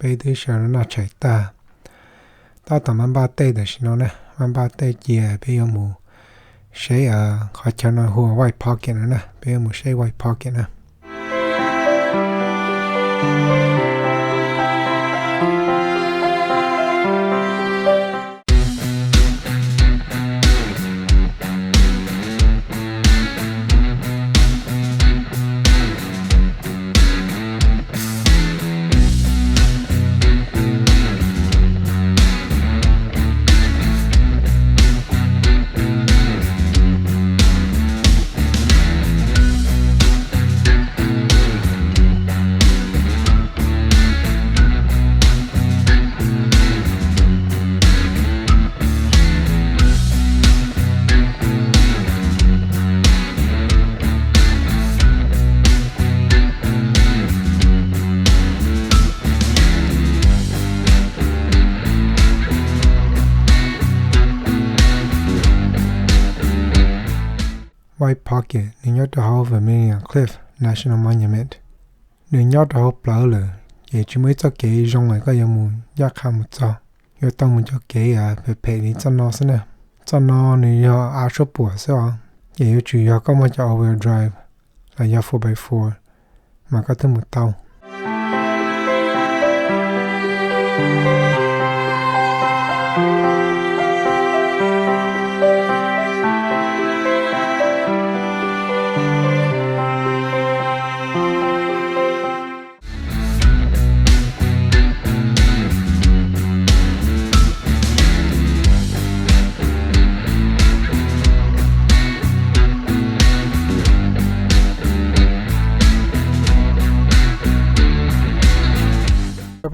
Peb twb sawv los noj tshais tag, tab tom npaj npaj tej tam sim no na, npaj npaj tej cia peb yuav mus saib qhov chaw no hu ua White Pocket no na, peb yuav mus saib White Pocket na. White Pocket nws nyob rau hauv Vermilion Cliff National Monument. Nws nyob rau hauv plawv lawm, ces tsis muaj ib txoj kev zoo es koj yuav mus ncaj qha mus txog. Yuav tau mus cov kev phem phem li txoj no xwb na. Txoj no nws yog av suab puam xwb os, ces yuav tsum yog koj muaj cov all-wheel drive los yog four by four mas koj thiaj mus tau.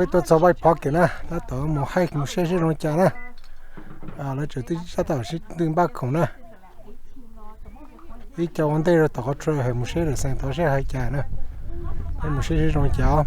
Peb tuaj txog White Pocket na, tab tom mus hike mus saib seb zoo li cas na. Lawv tseem twb sab tau sib tw npaj khoom na. Ib co ua ntej rau tom qhov trail, mus saib lawm xeem tod seb hais cas na. Peb mus saib seb zoo li cas os.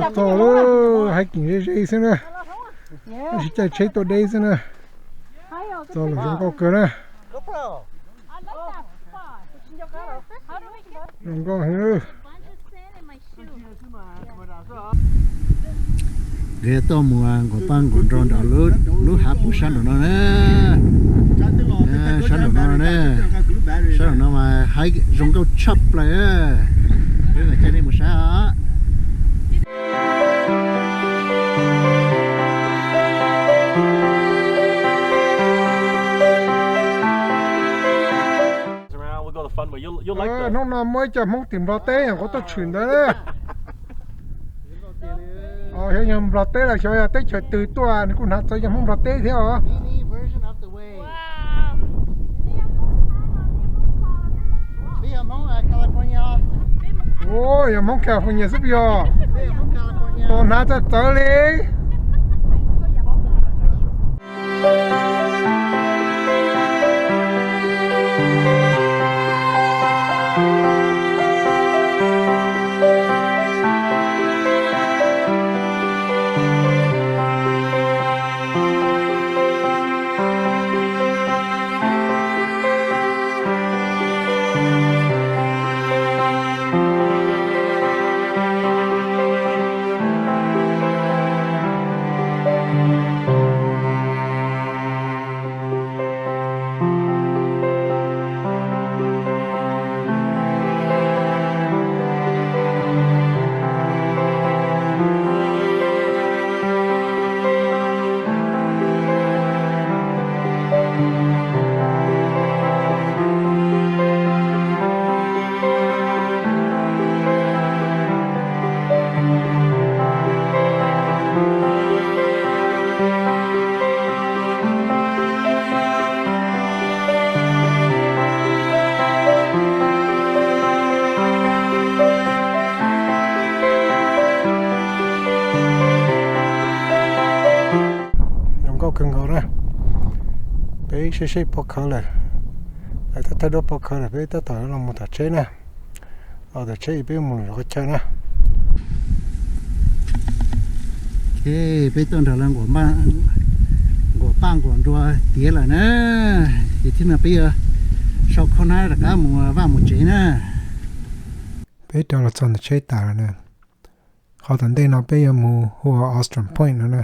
Txog lawm, hiking ze ze xwb na. Tab sis caij tsheb tuaj deb xwb na. Txog lawm, zoo nkauj kawg na. Zoo nkauj heev. Nkawd tuaj mus nkaum toj nkaum nrog nram lub hav pus sab nraum no na. Sab nraum no na, sab nraum no mas haib zoo nkauj tshaj plaws. Peb mam coj nej mus saib os. Hnub no muaj ib co Hmoob tim Nplog teb nyuam qhuav tuaj tshwm ntawd na. Xyov yog Nplog teb los xyov yog teb chaws twg tuaj, nws kuj hnav txawv cov Hmoob Nplog teb thiab os. Yog Hmoob California xwb yog. Tus hnav txawv txawv li. Tsheb seb puas khawv lawm. Lawv tab thawj duab puas khawv lawm, peb tab tom los mus tom tsheb na. Los tom tsheb peb mus lwm qhov chaw na. Peb tuaj nrog lawv nquam paj nquam nruas tiav lawm na. Ces thiab no peb yuav sau khau hnab rov qab mus vaj mus tsev na. Peb rov los txog ntawm tsheb tas lawm na. Qhov tom ntej no peb yuav mus hu ua Austrum Point no na.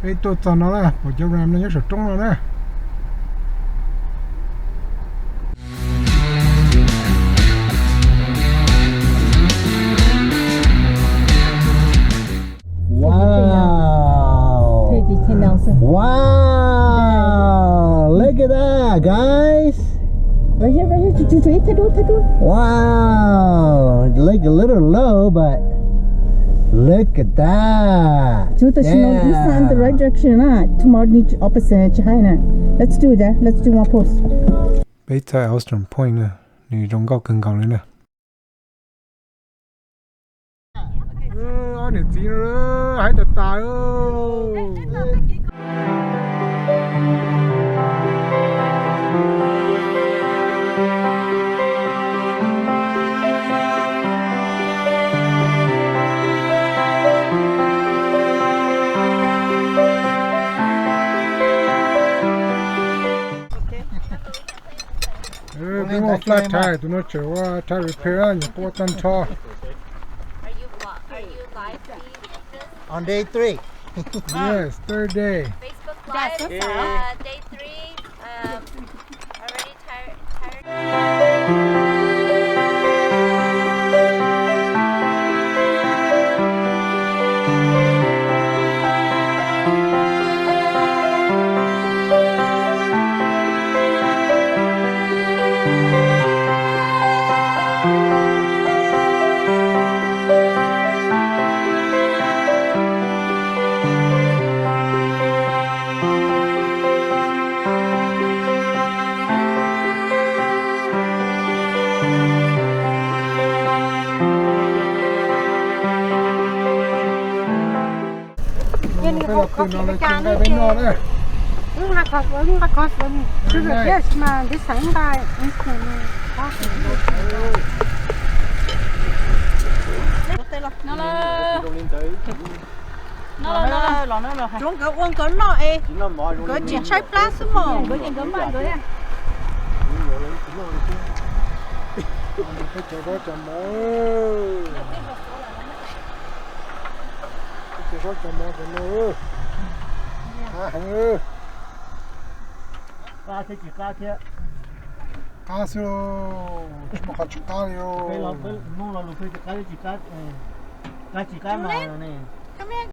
Peb tuaj txog no na, pom cov ram no nyob saum roob no na. Wow. Wow. Look at that, guys. Right here, right here. Wow. Look a little low, but look at that. Damn. Tomorrow needs opposite China. Let's do that. Let's do one pose. Peb txog Austrum Point na, nws zoo nkauj kawg nkaus li na. Ob niam txiv no haib tas tas. Peb muaj flat tire, tus no tseem ua tire repair, nyuam qhuav ua tag nrho. On day three. Yes, third day. Wb nqa koj, wb nqa koj, wb nqa koj, wb nqa koj, wb nqa koj, wb nqa koj. No los, no los, no los, rau nkawd ua nkawd noj es nkawd tsis tshaib plab xwb mog. Nkawd ces nkawd maj nkawd. Peb cov zaub cov mov, peb cov zaub cov mov cov no, qab heev. Qab thiab tsis qab thiab. Qab xwb, tsis muaj qhov tsis qab li os. Peb los, peb Hmoob lo lus peb tias qab thiab tsis qab, qab tsis qab mas ne.